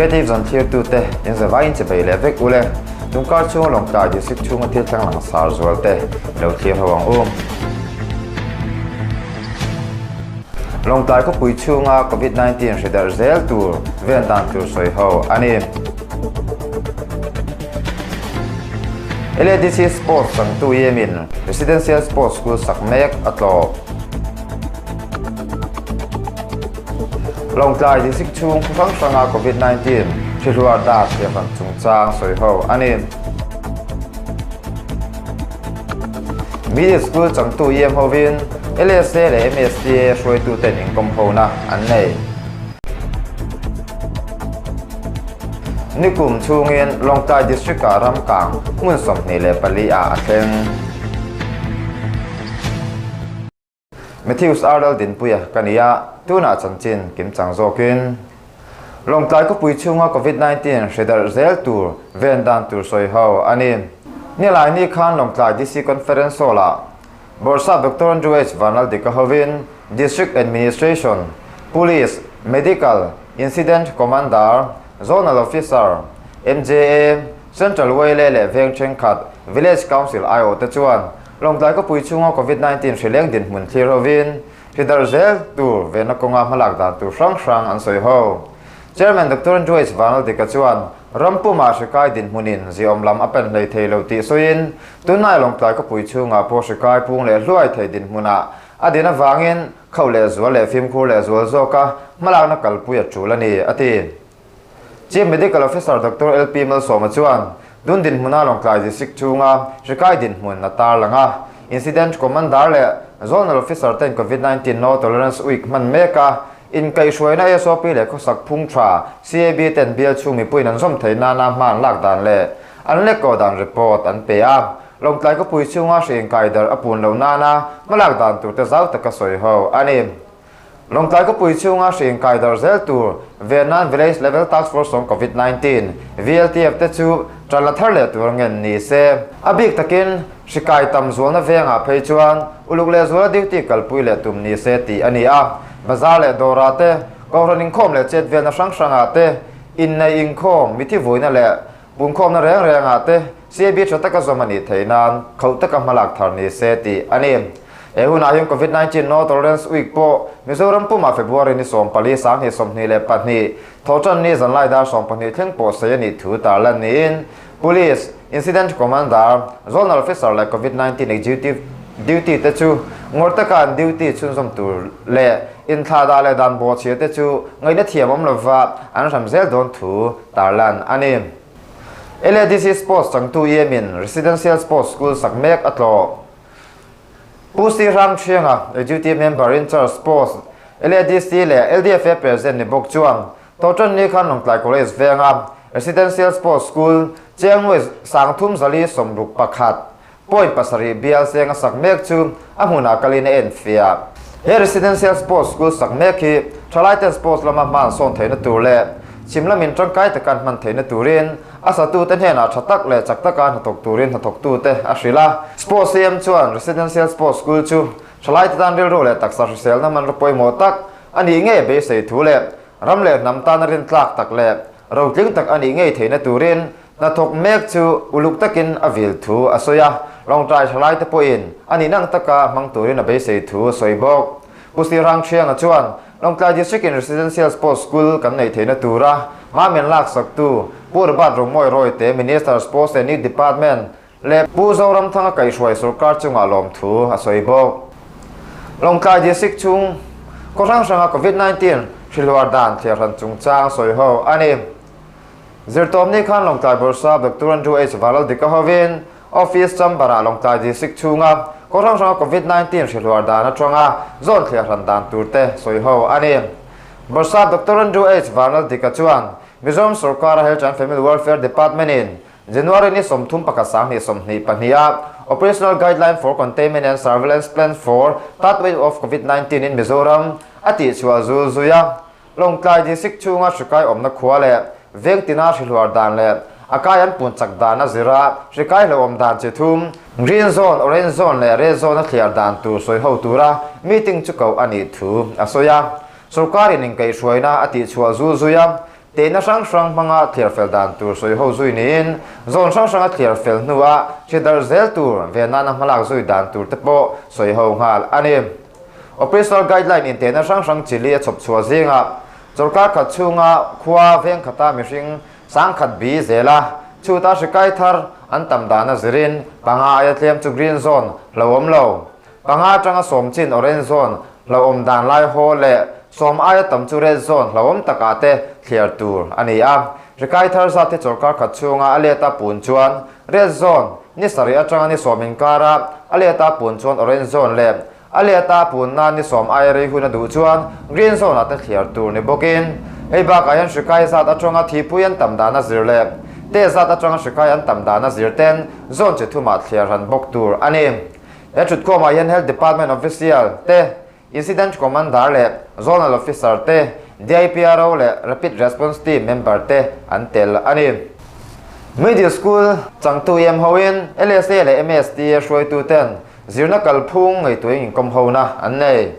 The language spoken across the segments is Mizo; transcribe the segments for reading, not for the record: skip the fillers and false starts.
Creative Zone thirtute in zavaiin chibei leh vek ule. Tungkar chhunga Lawngtlai District chhunga thil thleng langsar zualte lo thlir ho ang u. Lawngtlai khawpui chhunga Covid 19 hri darh zel tur ven dan tur sawi ho a ni. LADC Sports changtu Yemin Residential Sports School sak mek a tlawh. Lawngtlai District chhung khaw hrang hranga Covid 19 hri hluar dan thliahhran chungchang sawi ho a ni. Middle School changtu em hovin LSA leh MSTA hruaituten inkawm hona an nei. Nikum chhungin Lawngtlai District-ah ramkang hmun 24 ah a thleng. Matthews Ardal Dinpuia ka ni a, tunah chanchin kimchang zawkin Lawngtlai khawpui chhunga Covid 19 hre darh zel tur ven dan tur sawi ho a ni. Nilai ni khan Lawngtlai DC Conference Hall-ah Bawrhsap Doctor Andrew H Vanlaldika hovin District Administration, Police, Medical, Incident Commander, Zonal Officer, MJA, Central YLA leh veng thenkhat Village Council aiawhte chuan Lawngtlai khawpui chhunga Covid 19 hri leng dinhmun thlir hovin hri darh zel tur venna kawnga hmalak dan tur hrang hrang an sawi ho. Chairman Doctor Joyce Vanlaldika chuan ram pumah hri kai dinhmunin ziawm lam a pen hlei thei lo tih sawiin tunlai Lawngtlai khawpui chhungah pawh hri kai pung leh hluai thei dinhmunah a din avangin khauh leh zual leh fimkhur leh zual zawka hmalakna kalpui a tul a ni, a ti. Chief Medical Officer Doctor LP Malsawma chuan tun dinhmuna Lawngtlai District chhunga hrikai dinhmun a tarlang a, Incident Commander leh Zonal Officer ten Covid 19 No Tolerance Week hman mek a, inkaihhruaina SOP leh khawsak phung tha CAB ten bial chhung mipuiin an zawm theih nana hma an lak dan leh an lekkaw dan report an pe a. Lawngtlai khawpui chhunga hri inkai darh a pun loh nana hmalak dan turte zau taka sawi ho a ni. Lawngtlai khawpui chhunga hri inkai darh zel tur Vietnam Village Level Task Force on Covid 19, VLTF, te chu tan la thar leh tur ngen ni se. A bik takin hri kai tam zualna vengah phei chuan uluk leh zuala duty kalpui leh tum ni se tih a ni a. Bazar leh dawrah te, kohhran inkhawm leh chet velna hrang hrangah te, inneih inkhawm, mithi vuina leh punkhawmna reng rengah te CAB tha taka zawm a nih theih nan khauh taka hmalak thar ni se tih a ni. He hunah hian Covid 19 No Tolerance Week pawh Mizoram pumah February ni 14 2022 thawhtan ni zanlai dar 12 thleng pawh sawi a nih thu tarlan niin Police, Incident Commander, Zonal Officer leh Covid 19 Executive Duty te chu ngawr taka an duty chhunzawm tur leh inthlahdah leh dan bawhchhia te chu ngaihna thiam awm lova an hram zel dawn thu tarlan a ni. LADC Sports changtu Yemin Residential Sports School sak mek a tlawh. Pu Si Hrang Thianga, Executive Member in Charge Sports, LADC leh LDFA President ni bawk chuan Tawhtan ni khan Lawngtlai College venga Residential Sports School Chiangnuai 361 point 7 bial senga sak mek chu a hmunah kalin a enfiah. He Residential Sports School sak mek hi thalaiten sports lama hma an sawn theihna tur leh chhim lamin tangkai taka an hman theihna turin a satute hnenah tha tak leh chak taka hnathawk turin hnathawktute a hrilh a. Sports CM chuan Residential Sports School chu thalaite tan rilru leh taksa hriselna hmanraw pawimawh tak a nih ngei beisei thu leh ram leh hnam tana rintlak tak leh rotling tak a nih ngei theihna turin hnathawk mek chu uluk takin a vil thu a sawi a. Lawngtlai thalaite pawhin a nihna ang taka hmang turin a beisei thu a sawi bawk. Pu Sri Rangthianga chuan Lawngtlai District in Residential Sports School kan neih theihna tura hma min laksaktu Pu Robert Romawi Rawite, Minister Sports and Youth Department leh Pu Zoramthanga kaihhruai sorkar chungah lawmthu a sawi bawk. Lawngtlai District chhung khaw hrang hranga Covid 19 hrilhuar dan thliarhran chungchang sawi ho a ni. Zirtawpni khan Lawngtlai Bawrhsap Doctor Andrew H Valaldika hovin Office chamber-ah Lawngtlai District chhunga khaw hrang hranga Covid 19 hrilhuar dan atanga zawn thliahhran dan turte sawi ho a ni. Bawrhsap Doctor Andrew H Valaldika chuan Mizoram sorkara Health and Family Welfare Department-in January ni 31 2022-a Operational Guideline for Containment and Surveillance Plan for Third Wave of Covid 19 in Mizoram a tihchhuah zul zui a. Lawngtlai District chhunga hrikai awmna khua leh veng tina hrihluar dan leh a kai an pun chak dan a zir a, hrikai hlauhawm dan chi thum, Green Zone, Orange Zone leh Red Zone a thliar dan tur sawi ho tura meeting chu koh a nih thu a sawi a. Sorkarin inkaihhruaina a tihchhuah zul zui a. Tehna hrang hrang hmanga thliar fel dan tur sawi ho zui niin, zone hrang hranga thliar fel hnuah hri darh zel tur ve nana hmalak zui dan tur te pawh sawi ho nghal a ni. Operational guideline in tehna hrang hrang chili a chhawp chhuah zingah chawlhkar khat chhunga khua veng khata mihring sangkhat bi zela chhuta hri kai thar an tam dana zirin panga aia tlem chu green zone hlauhawm lo. Panga atanga sawm chin orange zone hlauhawm dan lai haw leh sawm aia tam chu red zone hlauhawm takah te thliar tur a ni a. Rikai thar zat hi chawlhkar khat chhunga a leta pun chuan red zone ni sarih atanga ni sawm inkara a leta pun chuan orange zone leh a leta punna ni sawm aia rei hun a duh chuan green zone ah te thliar tur ni bawkin hei bakah hian hrikai zat atanga thihpui an tam dana zir leh te zat atanga hrikai an tam dana zir ten zone chi thumah thliar han bawk tur a ni. He thutkhawmah hian Health Department Official te, Incident Commander leh Zonal Officer te, DIPRO leh Rapid Response Team member te an tel a ni. Middle School changtu em hoin LSA leh MSTA hruaituten zirna kalphung ngaihtuah inkawm hona an nei.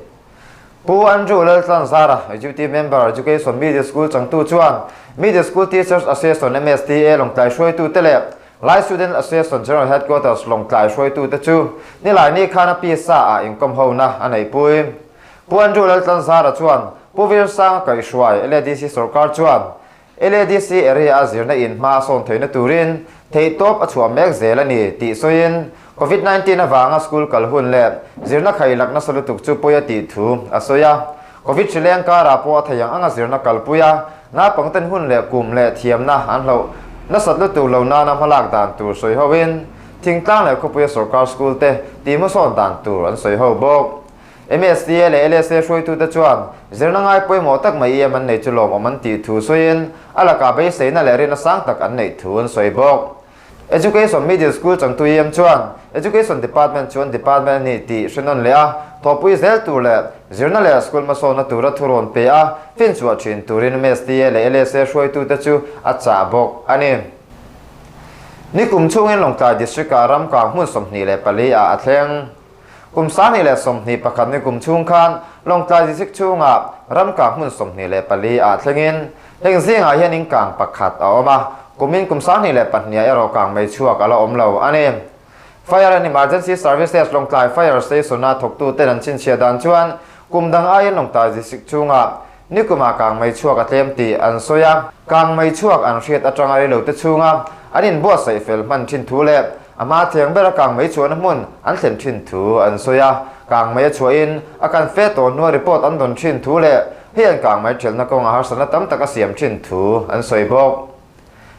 Pu Andrew Laltlanzara, Executive Member, Education Middle School changtu chuan Middle School Teachers Association, MSTA, Lawngtlai hruaitute leh Lai Student Association General Headquarters Lawngtlai hruaitute chu Nilaini khan a pisa ah inkawm hona a neihpui. Pu Andrew Laltlanzara chuan Pu Virsanga kaihhruai LADC sorkar chuan LADC area a zirna in hma a sawn theihna turin theihtawp a chhuah mek zel a ni tih sawiin Covid 19 avanga school kal hun leh zirna khailak nasa lutuk chu pawi a tih thu a sawi a. Covid hri leng karah pawh a thei ang anga zirna kalpui a, naupangten hun leh kum leh thiamna an hloh nasat lutuk lo nana hmalak dan tur sawi hoin thingtlang leh khawpuia sorkar school te tihhmasawn dan tur an sawi ho bawk. MSTA leh LSA hruaitute chuan zirna ngai pawimawh tak mai em an nei chu lawmawm an tih thu sawiin a lakah beiseina leh rinna sang tak an neih thu an sawi bawk. Education Middle School changtu em chuan Education Department chuan Department a nih tih hre nawn leh a, thawhpui zel tur leh zirna leh school hmasawnna tura thu rawn pe a, finchhuah thin turin MSTA leh LSA hruaitute chu a chah bawk a ni. Nikum chhungin Lawngtlai District-ah ram kang hmun 24 ah a thleng. Kum 2021 ni kum chhung khan Lawngtlai District chhungah ram kang hmun 24 ah thlengin heng zingah hian in kang pakhat a awm a, kumin kum 22 ah erawh kang mei chhuak a la awm lo a ni. Fire and Emergency Services Lawngtlai Fire Station-a thawktuten an chhinchhiah dan chuan kum dang aiin Lawngtlai District chhungah Nikumah kangmei chhuak a tlem tih an sawi a, kangmei chhuak an hriat atanga reilote chhunga an inbuatsaih fel hman thin thu leh a hma thiang bera kangmei chhuahna hmun an thlen thin thu an sawi a, kangmei a chhuahin a kan fe tawh hnua report an dawn thin thu leh hei an kangmei thelna kawnga harsatna tam tak a siam thin thu an sawi bawk.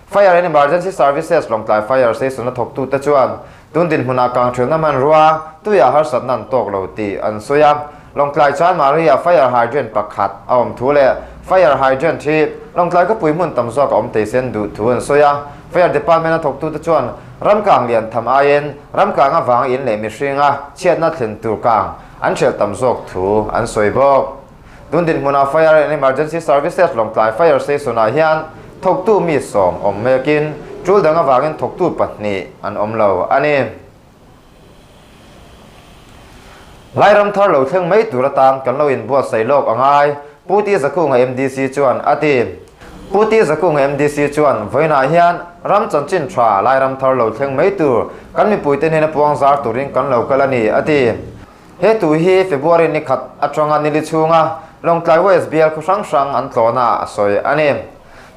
Fire and Emergency Services Lawngtlai Fire Station a thawktute chuan tun dinhmunah kangthelna hmanrua tuiah harsatna an tawk lo tih an sawi a. Lawngtlai chuan Maria Fire Hydrant pakhat a awm thu leh Fire Hydrant hi Lawngtlai khawpui hmun tam zawk a awm thei sen duh thu an sawi a. Fire Department a thawktute chuan ramkang lian tham aiin ramkang avanga in leh mihringa chhiatna thlen tur kang an hrelh tam zawk thu an sawi bawk. Tun dinhmunah Fire and Emergency Services Lawngtlai Fire Station-ah hian thawktu mi sawm awm mekin tul dang avangin thawktu pahnih an awm lo a ni. Lairam thar lo thleng mai tur atan kan lo inbuatsaih lawk a ngai, Pu Ti Zakunga MDC chuan a ti. Pu Ti Zakunga MDC chuan vawiinah hian ram chanchin tha Lairam thar lo thleng mai tur kan mipuite hnena puang zar turin kan lo kal a ni, a ti. He tu hi February ni khat atanga nili chhunga Lawngtlai West bial khaw hrang hrang an tlawhna a sawi a ni.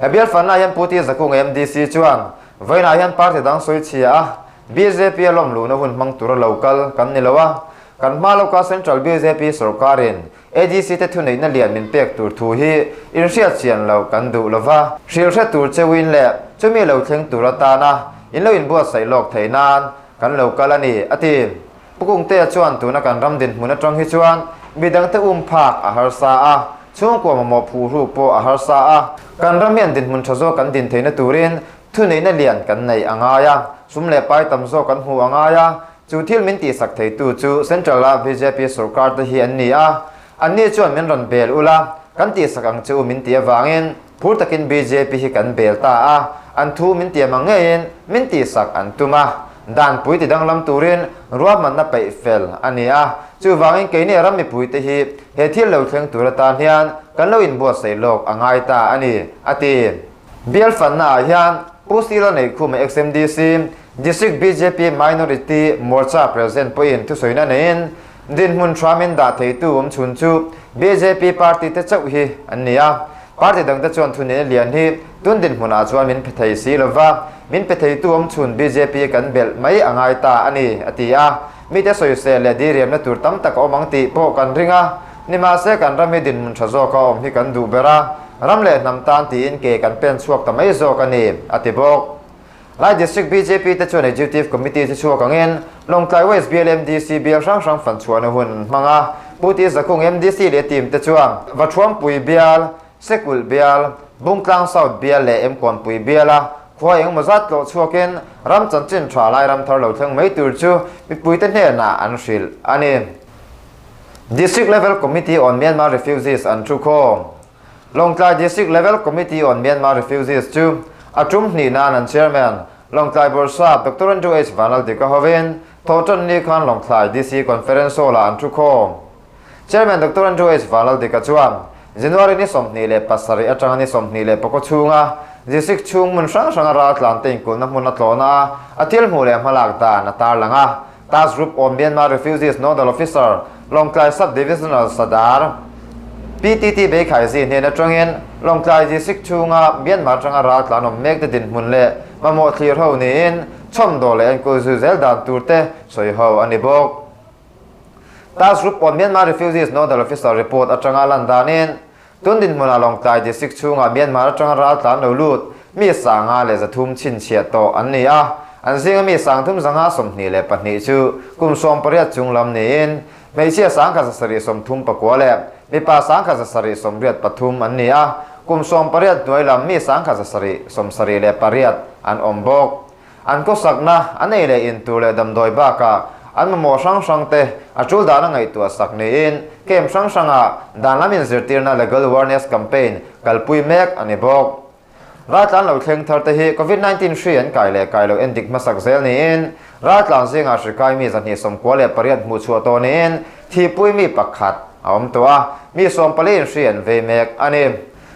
He bial fanna hian Pu Ti Zakung MDC chuan vawiinah hian party dang sawi chhia a, bjp a lawm luhna hun hmang tura lo kal kan ni lo a, kan hma lawka Central bjp sorkarin ADC te thuneihna lian min pek tur thu hi inhriat chian loh kan duh lo va, hrilh hre tur cheuin leh chumi lo thleng tur atana in lo inbuatsaih lawk theih nan kan lo kal a ni, a ti. Pu Kungtea chuan tuna kan ram dinhmun atang hi chuan midangte um phak a harsa a, chhungkua mamawh phuhruk pawh a harsa a. Kan ram hian dinhmun tha zawk kan din theihna turin thuneihna lian kan neih a ngai a, sum leh pai tam zawk kan hmuh a ngai a, chu thil min tihsak theitu chu Central-a bjp sorkar te hi an ni a, anni chuan min rawn bel ula, kan tihsak ang che u min tih avangin phur takin bjp hi kan bel ta a, an thu min tiam ang ngeiin min tihsak an tum a, danpui ti danglam turin ruahmanna peih fel a ni a, chuvangin keini ram mipuite hi he thil lo thleng tur atan hian kan lo inbuatsaih lawk a ngai ta a ni, a ti. Bial fanna ah hian Pu Sila Neihkhuma ex-MDC, District bjp Minority Morcha President pawhin thusawina neiin dinhmun tha min dah theitu awm chhun chu bjp party te chauh hi an ni a. Party dangte chuan thunei lian hi tun dinhmunah chuan min pe thei si lova, min pe theitu awm chhun bjp kan belh mai a ngai ta a ni, a ti a. Mite sawisel leh diriamna tur tam tak a awm ang tih pawh kan ring a, nimahse kan ram hi dinhmun tha zawka awm hi kan duh ber a, ram leh hnam tan tiin ke kan pen chhuak ta mai zawk a ni, a ti bawk. Lai District bjp te chuan Executive Committee te chhuak angin Lawngtlai West bial MDC bial hrang hrang fan chhuahna hun an hmang a, Pu Ti Zakhung MDC leh team te chuan Vathuampui bial, Sekulh bial, Bungtlang South bial leh Emkawnpui biala khua engemaw zat tlawh chhuakin ram chanchin tha lai ram thar lo thleng mai tur chu mipuite hnenah an hrilh a ni. District Level Committee on Myanmar Refugees an thu khawm. Lawngtlai District Level Committee on Myanmar Refugees chu a tum hnih nan an Chairman, Lawngtlai Bawrhsap Doctor Andrew H. Vanlaldika hovin Thawhtanni khan Lawngtlai DC Conference Hall-ah an thu khawm. Chairman Doctor Andrew H. Vanlaldika chuan January ni 27 atanga ni 25 chhunga District chhung hmun hrang hranga raltlan te inkulhna hmun a tlawhna a, a thil hmuh leh hmalak dan a tarlang a. Task Group on Myanmar Refugees Nodal Officer, Lawngtlai Sub-Divisional Sadar, PTT Beikhaizih hnen atangin Lawngtlai District chhunga Myanmar atanga raltlan awm mek te dinhmun leh mamawh thlir ho niin chhawmdawl leh enkawl zui zel dan tur te sawi ho a ni bawk. Task Group on Myanmar Refugees Nodal Officer report atanga lan danin tun dinhmunah Lawngtlai District chhungah Myanmar atanga raltlan lo lut mi 303 chhinchhiah tawh an ni a, an zinga mi 3122 chu kum 18 chung lam niin hmeichhia 1739 leh mipa 1783 an ni a, kum 18 hnuai lam mi 1778 an awm bawk. An khawsakna, an ei leh in tur leh damdawi bakah an mamawh hrang hrang te a tul dan a ngaihtuah sak niin camp hrang hrangah dan lam inzirtirna Legal Awareness Campaign kalpui mek a ni bawk. Raltlan lo thleng thar te hi Covid 19 hri an kai leh kai lo endik hmasak zel niin raltlan zingah hri kai mi 298 hmuh chhuah tawh niin thihpui mi pakhat a awm tawh a, mi 14 in hri an vei mek a ni.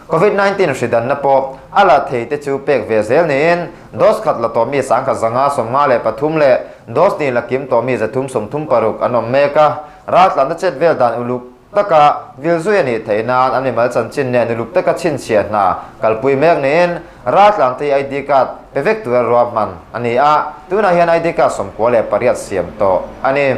Covid 19 hri danna pawh a la thei te chu pek ve zel niin dose khat la tawh mi 10,153 leh dose hnih la kim tawh mi 336 an awm mek a, raltlanna chet vel dan uluk taka vil zui a nih theih nan an mimal chanchin nen uluk taka chhinchhiah hna kalpui mek niin raltlan te hi ID card pe vek tura ruahman a ni a, tunah hian ID card 98 siam tawh a ni.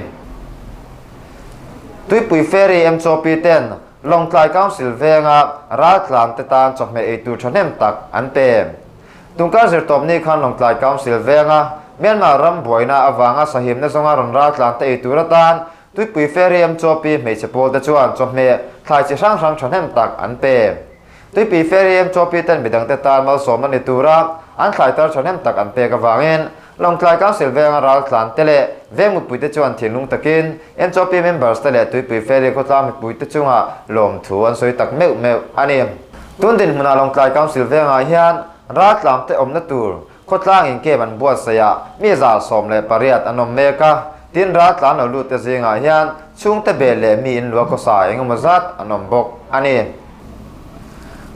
Tuipui Ferry MCOP ten Lawngtlai Council venga raltlan te tan chawhmeh ei tur thahnem tak an pe. Tungkar zirtawpni khan Lawngtlai Council venga Myanmar ram buaina avanga sahimna zawnga rawn raltlan te ei tur atan Tuipui Ferry MCOP hmeichhe pawl te chuan chawhmeh thlai chi hrang hrang thahnem tak an pe. Tuipui Ferry MCOP ten midangte tan malsawmna ni tura an thlai tar thahnem tak an pek avangin Lawngtlai Council venga raltlan te leh veng mipuite chuan thinlung takin MCOP members te leh Tuipui Ferry khawtlang mipuite chunga lawmthu an sawi tak meuh meuh a ni. Tun dinhmunah Lawngtlai Council vengah hian raltlam te awmna tur khawtlang inkem an buatsaih ah mi 118 an awm mek a, tin raltlan lo lut te zingah hian chhungte bel leh mi inluah khawsa engemaw zat an awm bawk a ni.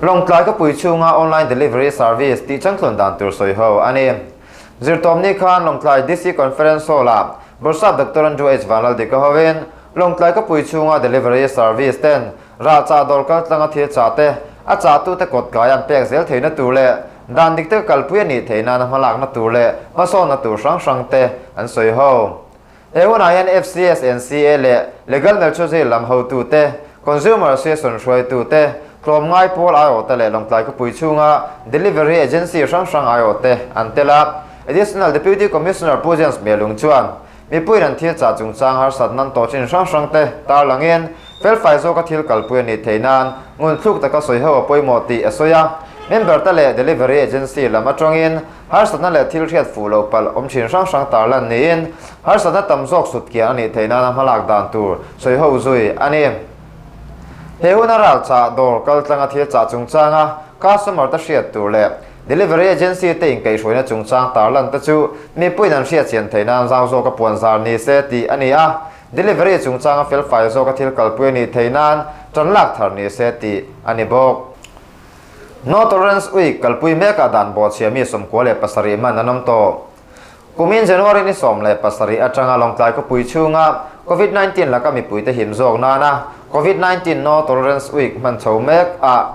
Lawngtlai khawpui chhunga online delivery service tih changthlun dan tur sawi ho a ni. Zirtawpni khan Lawngtlai DC Conference Hall-ah Bawrhsap Doctor Andrew H. Vanlaldika hovin Lawngtlai khawpui chhunga delivery service ten rah chah dawr kaltlanga thil chah te a chahtute kawt kai an pek zel theihna tur leh dan dik taka kalpui a nih theih nana hmalakna tur leh hmasawnna tur hrang hrang te an sawi ho. He hunah hian FCS, NCA leh Legal Metrology lam hotute, Consumer Association hruaitute, tlawmngai pawl aiawhte leh Lawngtlai khawpui chhunga Delivery Agency hrang hrang aiawhte an tel a. Additional Deputy Commissioner Pu James Melung chuan mipuiin an thil chah chungchang harsat nan tawh thin hrang hrangte tarlangin felfai zawka thil kalpui a nih theih nan ngunthluk taka sawi ho a pawimawh tih a sawi a. Member te leh Delivery Agency lam atangin Harsatna leh thil hriat fuh loh palh awm thin hrang hrang tarlan niin, harsatna tam zawk sut kian a nih theih nana hmalak dan tur sawi ho zui a ni. He huna ral chah dawr kal tlanga thil chah chungchanga customer te hriat tur leh delivery agency te inkaihhruaina chungchang tarlan te chu mipuiin an hriat chian theih nan zau zawka puan zar ni se tih a ni a. Delivery chungchanga felfai zawka thil kalpui a nih theih nan. Ṭan lak thar ni se tih a ni bawk. No Tolerance Week kalpui mekah dan bawhchhia mi 97 man an awm tawh. Kumin January ni 17 aṭanga Lawngtlai khawpui chhunga Covid 19 laka mipuite him zawk nana Covid 19 No Tolerance Week hman chho mek ah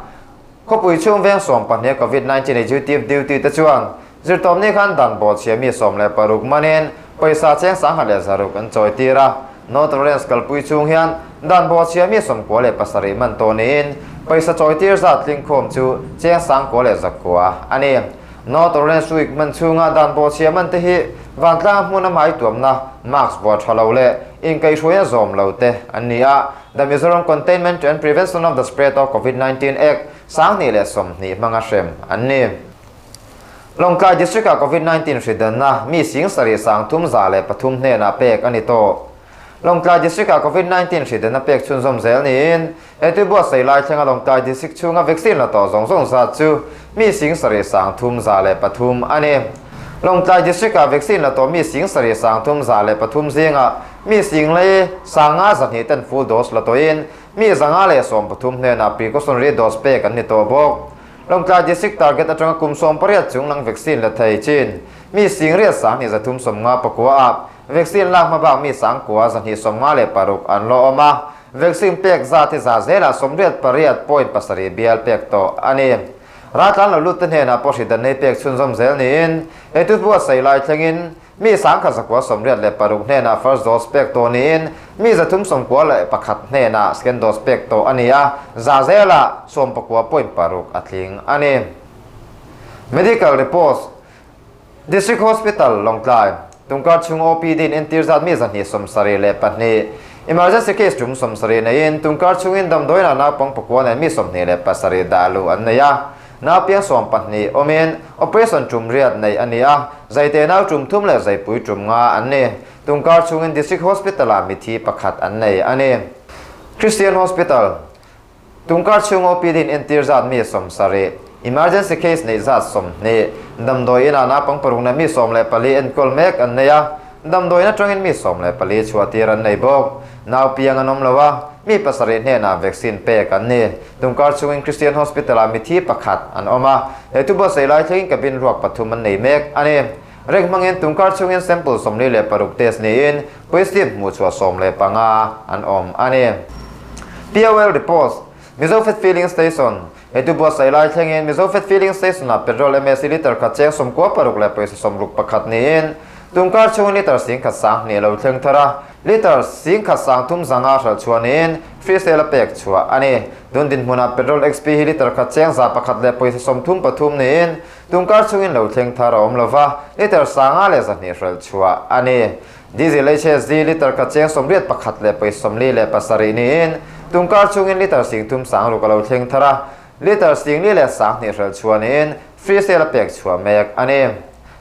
Khawpui chhung veng 12 Covid 19 Executive Duty te chuan Zirtawpni khan dan bawhchhia mi 16 manin pawisa cheng 1100 an chawi tir a. No Tolerance kalpui chhung hian dan bawhchhia mi 97 man tawh niin pawisa chawi tir zat tlingkhawm chu cheng 9100 a ni. No Tolerance Week hman chhunga dan bawhchhia man te hi vantlang hmun a hmai tuamna, mask vuah tha lo leh inkaihhruaina zawm lo te an ni a. The Mizoram Containment and Prevention of the Spread of Covid 19 Act 2020 hmanga hrem an ni. Lawngtlai District-ah Covid 19 hridanna mi 73 303 hnenah pek a ni tawh. Lawngtlai District-ah Covid 19 hridanna pek chhunzawm zel niin he tuibuatsaih lai thlenga Lawngtlai District chhunga vaccine la tawh zawng zawng zat chu mi 73 303 a ni. Lawngtlai District-ah vaccine la tawh mi 73 303 zingah mi 4 502 ten full dose la tawhin mi 113 hnenah precautionary dose pek an ni tawh bawk. Lawngtlai District target atanga kum 18 chung lang vaccine la thei chin mi 8 359 ah vaccine lak hmabak mi 9,256 an la awm a, vaccine pek zat hi za zelah 88.7 bial pek tawh a ni. Raltlan lo lut te hnenah pawh hri dan nei pek chhunzawm zel niin he tupbuatsaih lai thlengin Mi 1186 hnenah first dose pek tawh niin mi 391 hnenah second dose pek tawh a ni a, za zelah 19.6 a tling a ni. Medical reports, District Hospital, Lawngtlai, Tungkar chhung OPD in entir zat mi 272, Emergency case tum 70 neiin tungkar chhungin damdawiinah naupang pakua nen mi 27 dah luh an nei a. Naupiang 12 awmin operation tum riat neih a ni a, zaite nau tum thum leh zaipui tum nga an ni. Tungkar chhungin District Hospital-ah mithi pakhat an nei a ni. Christian Hospital, Tungkar chhung OPD in entir zat mi 70, emergency case neih zat 20, damdawi inah naupang paruk leh mi 14 enkawl mek an nei a, damdawiin atangin mi 14 chhuah tir an nei bawk. Naupiang an awm lo a, mi pasarih hnenah vaccine pek an ni. Tungkar chhungin Christian Hospital-ah mithi pakhat an awm a, he thubuatsaih lai thlengin cabin ruak pathum an nei mek a ni. Rek hmangin tungkar chhungin sample 46 test niin positive hmuhchhuah 15 an awm a ni. POL reports, Mizo Fat Filling Station, He thubuatsaih lai thlengin Mizo Fat Filling Station-ah petrol MSC litre khat cheng 96 leh pawisa 61 niin tungkar chhungin litre 10,000 2 lo thleng thar a, Litre 10,000 3 zanga hralh chhuah niin free sale a pek chhuah a ni. Tun dinhmunah petrol XP hi litre khat cheng 101 leh pawisa 33 niin tungkar chhungin lo thleng thar a awm lova, litre 500 leh 200 hralh chhuah a ni. Diesel HSD litre khat cheng 81 leh pawisa 47 niin tungkar chhungin litre 3,000 6 a lo thleng thar a, litre 4 leh 2 hralh chhuah niin free sale a pek chhuah mek a ni.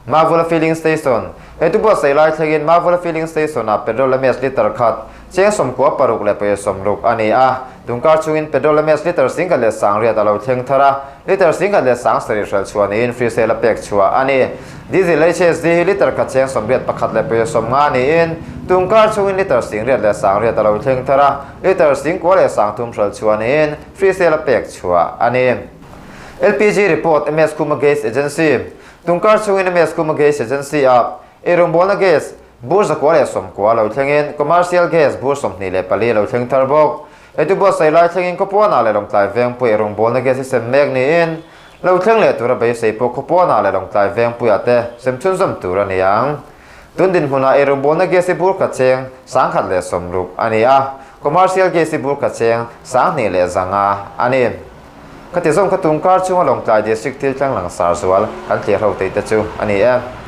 Mavula Filling Station, He tubuatsaih lai thlengin Mavula Filling Station-ah petrol MS litre khat cheng 96 leh pawisa 60 a ni a. Tungkar chhungin petrol MS litre 10,000 leh 800 a lo thleng thar a, litre 10,000 leh 7 hralh chhuah niin free sale a pek chhuah a ni. Diesel HSD hi litre khat cheng 81 leh pawisa 50 niin tungkar chhungin litre 800 leh 800 a lo thleng thar a, litre 9,000 leh 3,000 hralh chhuah niin free sale a pek chhuah a ni. LPG report, MS Khuma Gas Agency, Tungkar chhungin MS Kuma Gas Agency-ah eirawngbawlna gas bur 190 lo thlengin commercial gas bur 24 lo thleng thar bawk. He tubuatsaih lai thlengin khawpuanah leh Lawngtlai Vengpui eirawngbawlna gas hi sem mek niin lo thleng leh tura beisei pawh khawpuanah leh Lawngtlai Vengpuiah te sem chhunzawm tur a ni ang. Tun dinhmunah eirawngbawlna gas hi bur khat cheng 160 a ni a, commercial gas hi bur khat cheng 2100 a ni. Khati zawng kha tungkar chunga Lawngtlai District thil tlang langsar zual kan thlir ho tei te chu a ni e.